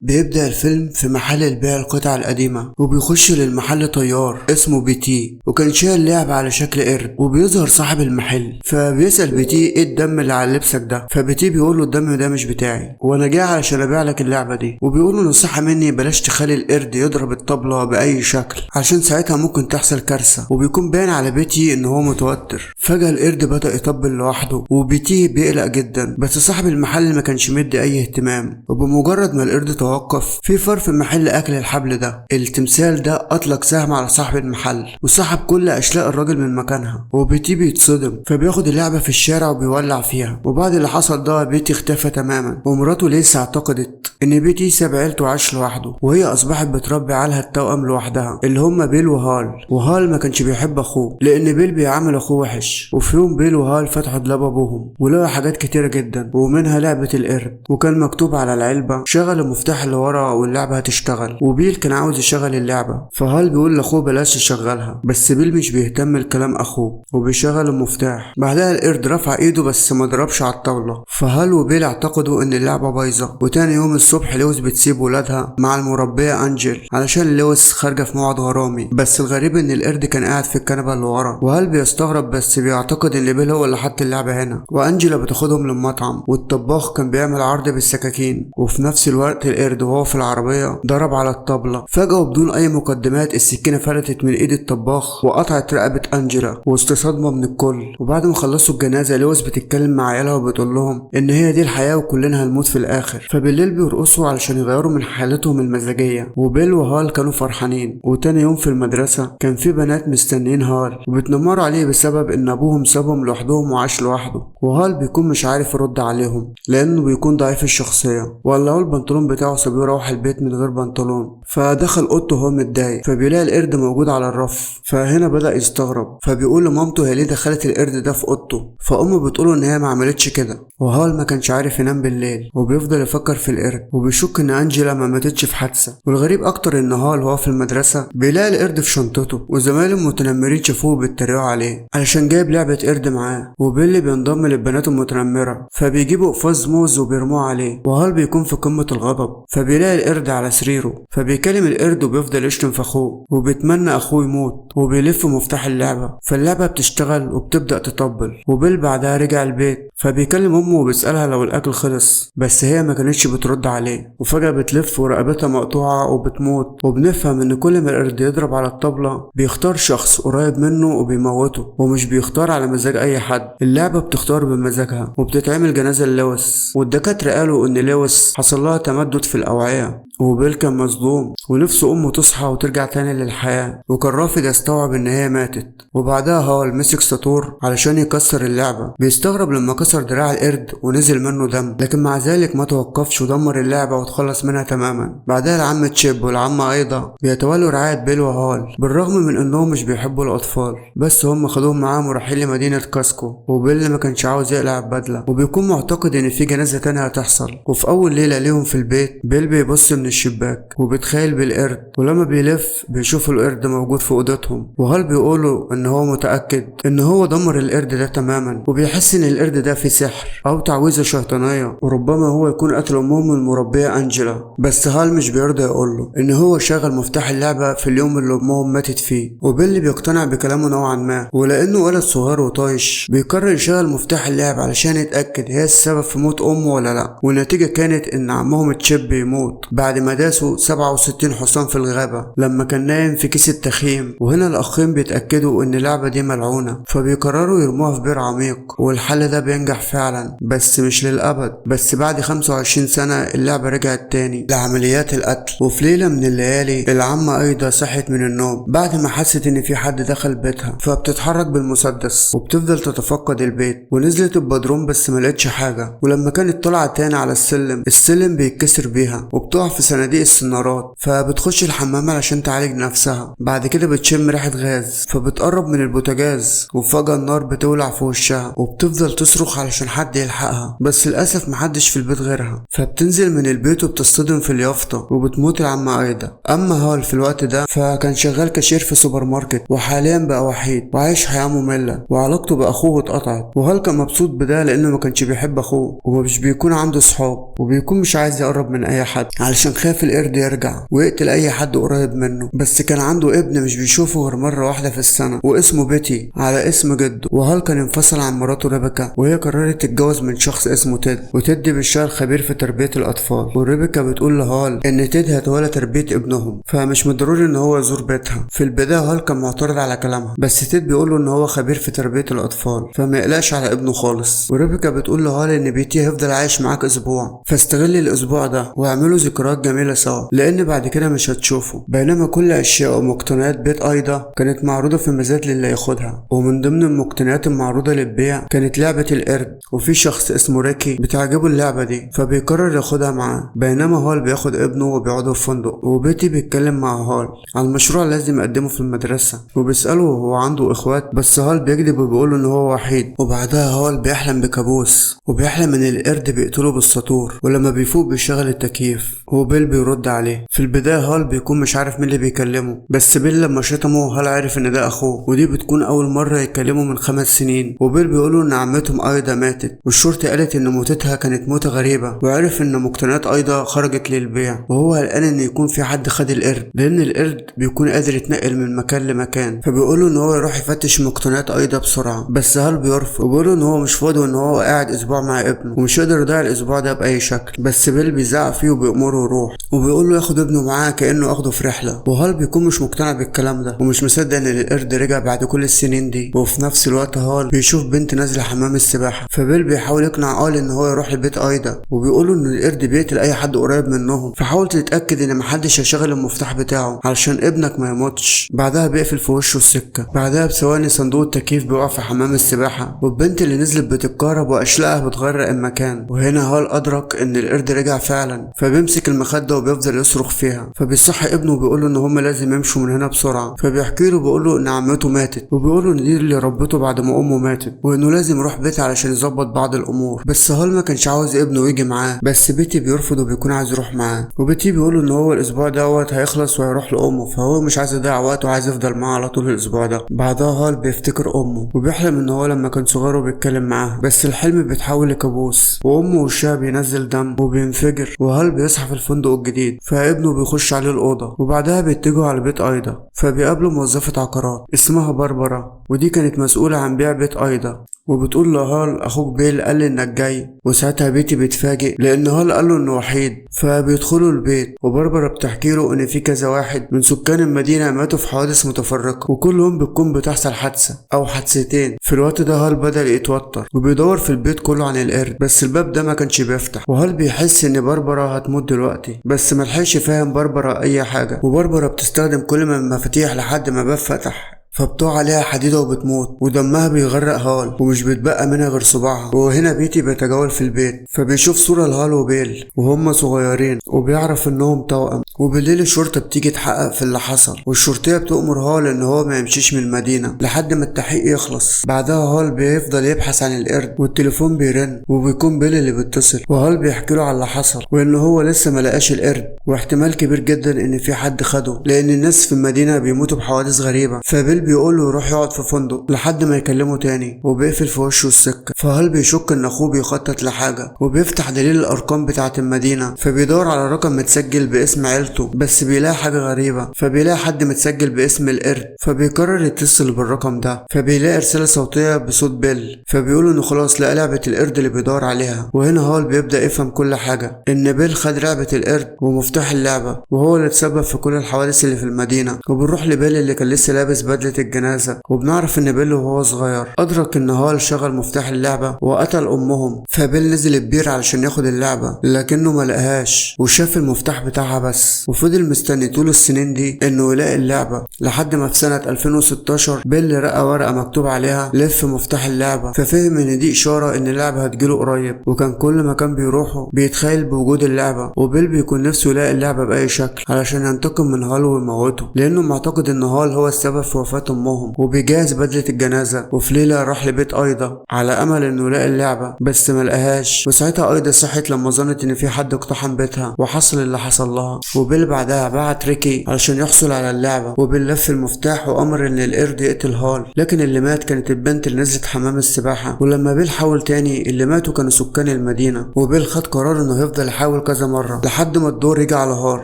بيبدأ الفيلم في محل البيع القطع القديمة، وبيخش للمحل طيار اسمه بيتي، وكان شايل لعبة على شكل قرد. وبيظهر صاحب المحل فبيسأل بيتي ايه الدم اللي على لبسك ده؟ فبيتي بيقول له الدم ده مش بتاعي، وانا جاي علشان ابيع لك اللعبة دي. وبيقول له نصيحة مني، بلاش تخلي القرد يضرب الطبلة بأي شكل، عشان ساعتها ممكن تحصل كارثة. وبيكون باين على بيتي ان هو متوتر. فجأة القرد بدأ يطبل لوحده، وبيتي بيقلق جدا، بس صاحب المحل ما كانش مدي اي اهتمام. وبمجرد ما القرد توقف، في فار في المحل اكل الحبل ده. التمثال ده اطلق سهم على صاحب المحل وسحب كل اشلاء الراجل من مكانها. وبيتي بيتصدم، فبياخد اللعبة في الشارع وبيولع فيها. وبعد اللي حصل ده بيتي اختفى تماما، ومراته ليسا اعتقدت ان بيتي ساب عيلته وعاش لوحده، وهي اصبحت بتربي عيالها التوأم لوحدها اللي هما بيل وهال. وهال ما كانش بيحب اخوه لان بيل بيعامل اخوه وحش. وفي يوم بيل وهال فتحوا دولاب ابوهم ولقوا حاجات كتيرة جدا، ومنها لعبة القرد، وكان مكتوب على العلبة شغل المفتاح اللي ورا واللعبة هتشتغل. وبيل كان عاوز يشغل اللعبة، فهال بيقول لاخوه بلاش يشغلها، بس بيل مش بيهتم لكلام اخوه وبيشغل المفتاح. بعدها القرد رفع ايده بس ما ضربش على الطاولة، فهال وبيل اعتقدوا ان اللعبة بايظة. وتاني يوم الصبح لويس بتسيب ولادها مع المربية انجل علشان لويس خارجة في موعد غرامي. بس الغريب ان القرد كان قاعد في الكنبة اللي ورا، وهال بيستغرب بس بيعتقد ان بيل هو اللي حط اللعبة هنا. وانجلا بتاخدهم للمطعم، والطباخ كان بيعمل عرض بالسكاكين. وفي نفس الوقت القرد وهو في العربية ضرب على الطبلة. فجأة وبدون اي مقدمات السكينة فلتت من ايد الطباخ وقطعت رقبة انجلا وسط صدمة من الكل. وبعد ما خلصوا الجنازة لويس بتتكلم مع عيالها وبتقول لهم ان هي دي الحياة وكلنا هنموت في الاخر. فبالليل بيرقصوا علشان يغيروا من حالتهم المزاجية، وبيل وهال كانوا فرحانين. وتاني يوم في المدرسة كان في بنات مستنيين هال وبتنمروا عليه بسبب ان ابوهم سابهم لوحدهم وعاش لوحده. وهال بيكون مش عارف يرد عليهم لانه بيكون ضعيف الشخصية، وقلعوا البنطلون بتاعه سابوه يروح البيت من غير بنطلون. فدخل اوضته وهو متضايق، فبيلاقي القرد موجود على الرف. فهنا بدأ يستغرب، فبيقول لمامته هي ليه دخلت القرد ده في اوضته؟ فامه بتقوله ان هي ما عملتش كده. وهال ما كانش عارف ينام بالليل وبيفضل يفكر في القرد، وبيشك ان انجلا ما ماتتش في حادثه. والغريب اكتر ان هال وهو في المدرسه بيلاقي القرد في شنطته، وزمايله المتنمرين شافوه بيتريقوا عليه علشان جايب لعبه قرد معاه. وبيل بينضم للبنات المتنمره، فبيجيبوا قفاز موز وبيرموه عليه. وهال بيكون في قمه الغضب، فبيلاقي القرد على سريره، فبيكلم القرد وبيفضل يشتم في اخوه وبيتمنى اخوه يموت، وبيلف مفتاح اللعبه، فاللعبه بتشتغل وبتبدا تطبل. وبيل بعدها رجع البيت، فبيكلم امه وبيسالها لو الاكل خلص، بس هي ما كانتش بترد عليه. وفجاه بتلف ورقبتها مقطوعه وبتموت. وبنفهم ان كل ما القرد يضرب على الطبله بيختار شخص قريب منه وبيموته، ومش بيختار على مزاج اي حد، اللعبه بتختار بمزاجها. وبتتعمل جنازه للويس، والدكاتره قالوا ان لويس حصل لها تمدد في الاوعيه. وبيل كان مصدوم ونفسه امه تصحى وترجع تاني للحياه، وكان رافض يستوعب ان هي ماتت. وبعدها هال مسك ساطور علشان يكسر اللعبه. بيستغرب لما كسر دراع القرد ونزل منه دم، لكن مع ذلك ما توقفش ودمر اللعبه وتخلص منها تماما. بعدها العم تشيب والعمه ايضا بيتولوا رعايه بيل وهال، بالرغم من انهم مش بيحبوا الاطفال، بس هم خدوهم معاهم ورايحين لمدينه كاسكو. وبيل ما كانش عاوز يقلع البدله، وبيكون معتقد ان في جنازه تانية هتحصل. وفي اول ليله ليهم في البيت بيل بيبص من الشباك وبيتخيل بالقرد، ولما بيلف بيشوف القرد موجود في اوضتهم. وهال بيقولوا ان هو متاكد ان هو دمر القرد ده تماما، وبيحس ان القرد ده فيه سحر او تعويذه شيطانيه، وربما هو يكون قتل امهم المربيه انجلا. بس هال مش بيرضى يقوله ان هو شغل مفتاح اللعبه في اليوم اللي امهم ماتت فيه. وبيل بيقتنع بكلامه نوعا ما، ولانه ولد صغير وطايش بيقرر يشغل مفتاح اللعبه علشان يتاكد هي السبب في موت امه ولا لا. والنتيجه كانت ان عمهم تشيب بيموت بعد ما داسوا 67 حصان في الغابة لما كان نايم في كيس التخييم. وهنا الأخين بيتأكدوا إن اللعبة دي ملعونة، فبيقرروا يرموها في بير عميق. والحل ده بينجح فعلا، بس مش للأبد. بس بعد 25 سنة اللعبة رجعت تاني لعمليات القتل. وفي ليلة من الليالي العمة أيضا صحت من النوم بعد ما حست إن في حد دخل بيتها، فبتتحرك بالمسدس وبتفضل تتفقد البيت. ونزلت البدروم بس ما لقتش حاجة. ولما كانت طالعة تاني على السلم، السلم بيتكسر بيها وبتقع في صناديق السنارات. فبتخش الحمام علشان تعالج نفسها. بعد كده بتشم ريحة غاز، فبتقرب من البوتاجاز، وفجأة النار بتولع في وشها وبتفضل تصرخ علشان حد يلحقها، بس للأسف محدش في البيت غيرها. فبتنزل من البيت وبتصطدم في اليافطة وبتموت العمة أيضا. أما هال في الوقت ده فكان شغال كاشير في سوبر ماركت، وحاليا بقى وحيد وعايش حياة مملة، وعلاقته بأخوه اتقطعت. وهال كان مبسوط بده لأنه ما كانش بيحب أخوه ومش بيكون عنده صحاب، وبيكون مش عايز يقرب من أي حد علشان خايف القرد يرجع ويقتل اي حد قريب منه، بس كان عنده ابن مش بيشوفه غير مرة واحدة في السنة واسمه بيتي على اسم جده. وهال كان انفصل عن مراته ريبيكا، وهي قررت تتجوز من شخص اسمه تيد، وتيد بيشتغل خبير في تربية الأطفال. وريبيكا بتقول لهال إن تيد هيتولى تربية ابنهم، فمش من الضروري إن هو يزور بيتها. في البداية هال كان معترض على كلامها، بس تيد بيقول له إن هو خبير في تربية الأطفال فما يقلقش على ابنه خالص. وريبيكا بتقول لهال إن بيتي هيفضل عايش معاك أسبوع، فاستغل الأسبوع ده واعملوا ذكريات جميلة سوا، لأن بعد كده مش هتشوفه. بينما كل أشياء ومقتنيات بيت أيدا كانت معروضة في مزاد للي ياخدها، ومن ضمن المقتنيات المعروضة للبيع كانت لعبة القرد، وفي شخص اسمه ريكي بتعجبه اللعبة دي فبيقرر ياخدها معاه. بينما هال بياخد ابنه وبيقعدوا في فندق، وبيتي بيتكلم مع هال على المشروع اللي لازم يقدمه في المدرسة، وبيسأله هو عنده اخوات، بس هال بيكذب وبيقول ان هو وحيد. وبعدها هال بيحلم بكابوس، وبيحلم ان القرد بيقتله بالساطور، ولما بيفوق بيشغل التكييف وبيل بيرد عليه. في البداية هال بيكون مش عارف مين اللي بيكلمه، بس بيل لما شتمه هال عرف ان ده اخوه، ودي بتكون اول مرة يتكلموا من 5 سنين. وبيل بيقوله ان عمتهم ايضا ماتت، والشرطة قالت ان موتتها كانت موتة غريبة، وعرف ان مقتنيات ايضا خرجت للبيع، وهو قلقان ان يكون في حد خد القرد، لان القرد بيكون قادر يتنقل من مكان لمكان. فبيقوله ان هو يروح يفتش مقتنيات ايضا بسرعة، بس هال بيرفض وبيقوله ان هو مش فاضي وان هو قاعد اسبوع مع ابنه ومش قادر يضيع الاسبوع ده باي شكل. بس بيل بيزعق فيه وبيأمره يروح، وبيقول له ياخد ابنه معاه كانه اخده في رحلة. وهال بيكون مش مقتنع بالكلام ده ومش مصدق ان القرد رجع بعد كل السنين دي. وفي نفس الوقت هال بيشوف بنت نازله حمام السباحة، فبيل بيحاول يقنع هال ان هو يروح لبيت ايدا، وبيقولوا ان القرد بيقتل اي حد قريب منهم، فحاول تتاكد ان محدش هيشغل المفتاح بتاعه علشان ابنك ما يموتش. بعدها بيقفل في وشه السكة. بعدها بثواني صندوق التكييف بيقع في حمام السباحة، والبنت اللي نزلت بتتكهرب واشلاءها بتغرق المكان. وهنا هال ادرك ان القرد رجع فعلا، فبيمسك المخدة وبيفضل يصرخ فيها، فبيصحي ابنه وبيقول له ان هم لازم يمشوا من هنا بسرعة. فبيحكي له بيقول له ان عمته ماتت، وبيقول له ان دي اللي ربته بعد ما امه ماتت، وانه لازم يروح بيتها علشان يظبط بعض الامور. بس هال ما كانش عاوز ابنه يجي معاه، بس بيتي بيرفض وبيكون عايز يروح معاه. وبيتي بيقول له ان هو الاسبوع دوت هيخلص وهيروح لامه، فهو مش عايز يضيع وقت وعايز يفضل معاه على طول الاسبوع ده. بعدها هال بيفتكر امه وبيحلم ان هو لما كان صغير وبيتكلم معاها، بس الحلم بيتحول لكابوس، وامه وشها بينزل دم وبينفجر. وهال بيصحى في الفندق الجديد، فابنه بيخش عليه الاوضة، وبعدها بيتجهوا على بيت ايدا، فبيقابلوا موظفة عقارات اسمها باربرا، ودي كانت مسؤولة عن بيع بيت ايدا. وبتقول لهال اخوك بيل قال لي انك جاي، وساعتها بيتي بيتفاجئ لان هال قال له انه وحيد. فبيدخلوا البيت، وباربرا بتحكي له ان في كذا واحد من سكان المدينة ماتوا في حوادث متفرقة، وكل يوم بتكون بتحصل حادثه او حادثتين. في الوقت ده هال بدا يتوتر وبيدور في البيت كله عن القرد، بس الباب ده ما كانش بيفتح. وهال بيحس ان باربرا هتموت دلوقتي، بس ملحقش يفهم باربرا اي حاجة. وباربرا بتستخدم كل من المفاتيح لحد ما باب فتح، فبتقع عليها حديدة وبتموت، ودمها بيغرق هال ومش بيتبقى منها غير صباعها. وهنا بيتي بيتجول في البيت، فبيشوف صورة لهال وبيل وهم صغيرين، وبيعرف انهم توأم. وبالليل الشرطة بتيجي تحقق في اللي حصل، والشرطية بتأمر هال ان هو ما يمشيش من المدينة لحد ما التحقيق يخلص. بعدها هال بيفضل يبحث عن القرد، والتليفون بيرن وبيكون بيل اللي بيتصل، وهال بيحكي له على اللي حصل وان هو لسه ما لقاش القرد، واحتمال كبير جدا ان في حد خده لان الناس في المدينة بيموتوا بحوادث غريبة. فبيل بيقول له يروح يقعد في فندق لحد ما يكلمه تاني، وبيقفل في وشه السكة. فهال بيشك ان اخوه بيخطط لحاجة، وبيفتح دليل الارقام بتاعه المدينة، فبيدور على رقم متسجل باسم عيلته، بس بيلاقي حاجة غريبة، فبيلاقي حد متسجل باسم القرد، فبيقرر يتصل بالرقم ده. فبيلاقي رسالة صوتية بصوت بيل، فبيقول انه خلاص لقى لعبه القرد اللي بيدور عليها. وهنا هال بيبدا يفهم كل حاجة، ان بيل خد لعبه القرد ومفتاح اللعبة، وهو اللي اتسبب في كل الحوادث اللي في المدينة. وبنروح لبيل اللي كان لسه لابس بدله الجنازة، وبنعرف ان بيل وهو صغير ادرك ان هال شغل مفتاح اللعبة وقتل امهم. فبيل نزل البير علشان ياخد اللعبة، لكنه ما لقاهاش وشاف المفتاح بتاعها بس، وفضل مستني طول السنين دي انه يلاقي اللعبة، لحد ما في سنة 2016 بيل رأى ورقة مكتوب عليها لف مفتاح اللعبة، ففهم ان دي اشارة ان اللعبة هتجيله قريب. وكان كل مكان بيروحه بيتخيل بوجود اللعبة، وبيل بيكون نفسه يلاقي اللعبة باي شكل علشان ينتقم من هال ويموته، لانه معتقد ان هال هو السبب في وفاة امهم. وبيجهز بدلة الجنازة، وفي ليلة راح لبيت ايضا على امل انه يلاقي اللعبة، بس ما لقاهاش. وساعتها ايضا صحت لما ظنت ان في حد اقتحم بيتها وحصل اللي حصل لها. وبيل وبيل بعدها بعت ريكي علشان يحصل على اللعبة، وبيل لف المفتاح وامر ان القرد يقتل هال، لكن اللي مات كانت البنت اللي نزلت حمام السباحة. ولما بيل حاول تاني اللي ماتوا كانوا سكان المدينة، وبيل خد قرار انه يفضل يحاول كذا مرة لحد ما الدور يجي على هال،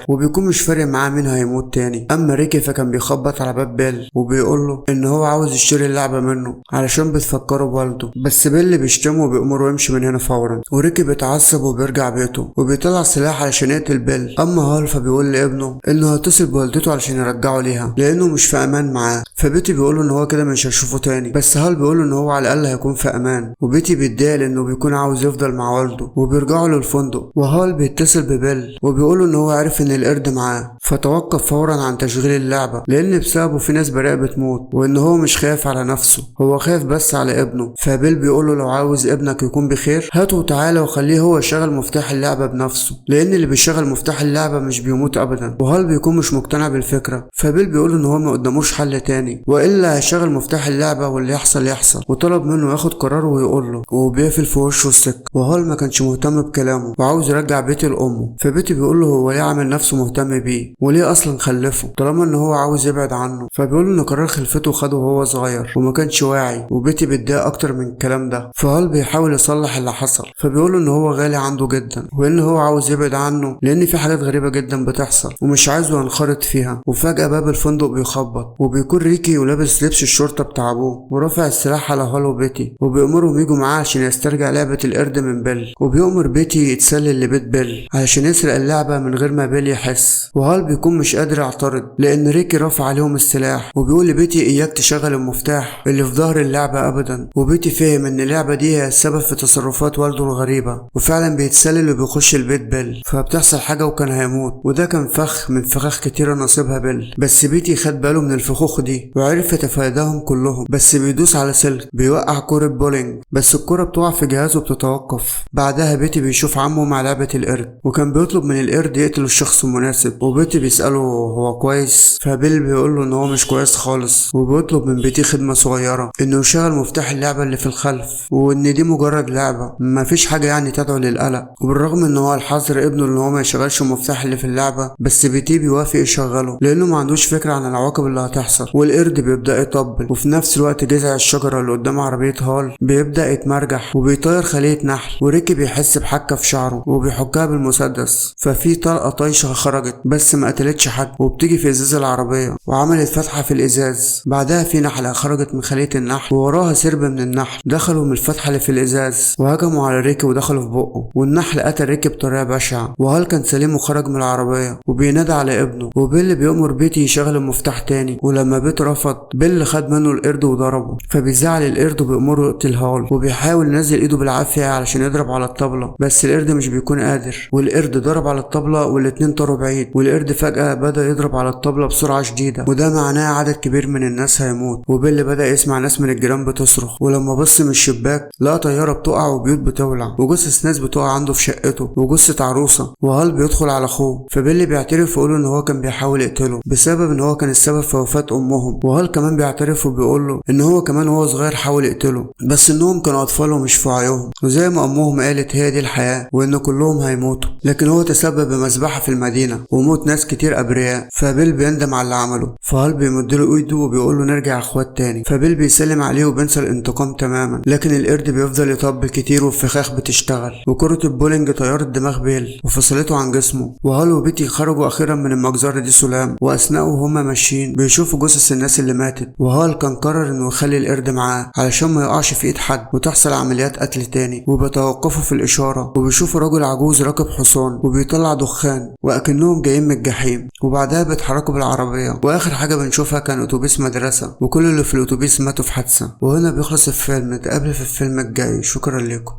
وبيكون مش فارق معاه مين هيموت تاني. اما ريكي فكان بيخبط على باب بيل وبيقول له ان هو عاوز يشتري اللعبة منه علشان بتفكره بوالده، بس بيل بيشتمه وبيأمره يمشي من هنا فورا. وريكي بيتعصب وبيرجع بيته وبيطلع سلاح علشان يقتل بيل. اما هال فبيقول لابنه انه هيتصل بوالدته علشان يرجعه ليها لانه مش في امان معاه. فبيتي بيقول ان هو كده مش هيشوفه تاني، بس هال بيقول ان هو على الاقل هيكون في امان. وبيتي بيتضايق لانه بيكون عاوز يفضل مع والده، وبيرجعوا للفندق. وهال بيتصل ببيل وبيقول ان هو عرف ان القرد معاه، فتوقف فورا عن تشغيل اللعبة لان بسببه في ناس بريئة بتموت، وان هو مش خايف على نفسه، هو خايف بس على ابنه. فبيل بيقول له لو عاوز ابنك يكون بخير هاته وتعالى وخليه هو يشغل مفتاح اللعبة بنفسه، لان اللي بيشغل مفتاح اللعبة مش بيموت ابدا. وهال بيكون مش مقتنع بالفكرة، فبيل بيقول ان هو ما قداموش حل تاني والا هيشغل مفتاح اللعبة واللي يحصل يحصل، وطلب منه ياخد قراره ويقول له، وبيقفل في وشه السكة. وهال ما كانش مهتم بكلامه وعاوز يرجع بيتي لامه، فبيتي بيقول له هو ليه عامل نفسه مهتم بيه وليه اصلا خلفه طالما ان هو عاوز يبعد عنه. فبيقول ان قرار خلفته خده وهو صغير وما كانش واعي، وبيتي بيتضايق اكتر من الكلام ده. فهال بيحاول يصلح اللي حصل، فبيقول ان هو غالي عنده جدا وان هو عاوز يبعد عنه لان في حاجات غريبة جدا بتحصل ومش عايزه ينخرط فيها. وفجاة باب الفندق بيخبط، وبيكون ريكي ولابس لبس الشرطة بتاع ابوه ورافع السلاح على هال وبيتي، وبيأمرهم يجوا معاه عشان يسترجع لعبه القرد من بيل. وبيأمر بيتي يتسلل لبيت بيل علشان يسرق اللعبة من غير ما بيل يحس. وهال بيكون مش قادر يعترض لان ريكي رافع عليهم السلاح، وبيقول لبيتي اياك تشغل المفتاح اللي في ظهر اللعبة ابدا. وبيتي فهم ان اللعبة دي هي السبب في تصرفات والده الغريبة، وفعلا بيتسلل وبيخش البيت بيل، فبتحصل حاجة وكان هيموت، وده كان فخ من فخاخ كتيرة نصيبها بيل. بس بيتي خد باله من الفخوخ دي وعرف يتفاداهم كلهم، بس بيدوس على سلك بيوقع كرة بولينج، بس الكرة بتقع في جهازه وبتتوقف. بعدها بيتي بيشوف عمه مع لعبة القرد، وكان بيطلب من القرد يقتل الشخص المناسب، وبيتي بيسأله هو كويس، فبيل بيقول له ان هو مش كويس خالص، وبيطلب من بيتي خدمة صغيرة انه يشغل مفتاح اللعبة اللي في الخلف، وان دي مجرد لعبة مفيش حاجة يعني تدعو للقلق. وبالرغم ان هو الحذر ابنه ان هو ما يشغلش المفتاح اللي في اللعبة، بس بيتي بيوافق يشغله لانه ما عندوش فكرة عن العواقب اللي هتحصل. والقرد بيبدأ يطبل، وفي نفس الوقت جذع الشجرة اللي قدام عربية هال بيبدأ يتمرجح وبيطير خلية نحل، وريكي بيحس بحكة في شعره وبيحكها بالمسدس، ففي طلقة طايشة خرجت بس ما قتلتش حد، وبتيجي في ازاز العربية وعملت فتحة في الازاز. بعدها في نحلة خرجت من خلية النحل ووراها سرب من النحل دخلوا من الفتحة اللي في الازاز وهجموا على ريكي ودخلوا في بقه، والنحل قتل ريكي بطريقة بشعة. وهال كان سليم وخرج من العربية وبينادى على ابنه، وبيل بيأمر بيتي يشغل المفتاح تاني، ولما بيت رفض بيل خد منه القرد وضربه، فبيزعل القرد وبيأمره يقتل هال، وبيحاول ينزل ايده بالعافية علشان يضرب على الطبلة، بس القرد مش بيكون قادر، والقرد ضرب على الطبلة والاتنين طاروا بعيد، والقرد فجأة بدأ يضرب على الطبلة بسرعة شديدة، وده معناه عدد كبير من الناس هيموت. وبيل بدأ يسمع ناس من الجيران بتصرخ، ولما بص من الشباك لقى طيارة بتقع وبيوت بتولع وجثث ناس بتقع عنده في شقته وجثة عروسة. وهال بيدخل على اخوه، فبيل بيعترف ويقول ان هو كان بيحاول يقتله بسبب ان هو كان السبب في وفاة امهم. وهال كمان بيعترف وبيقول له ان هو كمان وهو صغير حاول يقتله، بس انهم كانوا اطفال ومش في وعيهم، وزي ما امهم قالت هي دي الحياة وان كلهم هيموتوا، لكن هو تسبب بمذبحة في المدينة وموت ناس كتير ابرياء. فبيل بيندم على اللي عمله، فهال بيمد له ايده وبيقول له نرجع اخوات تاني، فبيل بيسلم عليه وبينسى الانتقام تماما. لكن القرد بيفضل يطبل كتير والفخاخ بتشتغل، وكرة البولينج طيرت دماغ بيل وفصلته عن جسمه. وهال وبيتي خرجوا اخيرا من المجزرة دي سلام، واثناء وهما ماشيين بيشوفوا جثث الناس اللي ماتت. وهال كان قرر انه يخلي القرد معاه علشان ما يقعش في ايد حد وتحصل عمليات قتل تاني. وبيتوقفوا في الاشارة وبيشوفوا رجل عجوز راكب حصان وبيطلع دخان واكنهم جايين من الجحيم، وبعدها بيتحركوا بالعربية. واخر حاجة بنشوفها كان اتوبيس مدرسه وكل اللي في الاتوبيس ماتوا في حادثه. وهنا بيخلص الفيلم، نتقابل في الفيلم الجاي. شكرا لكم.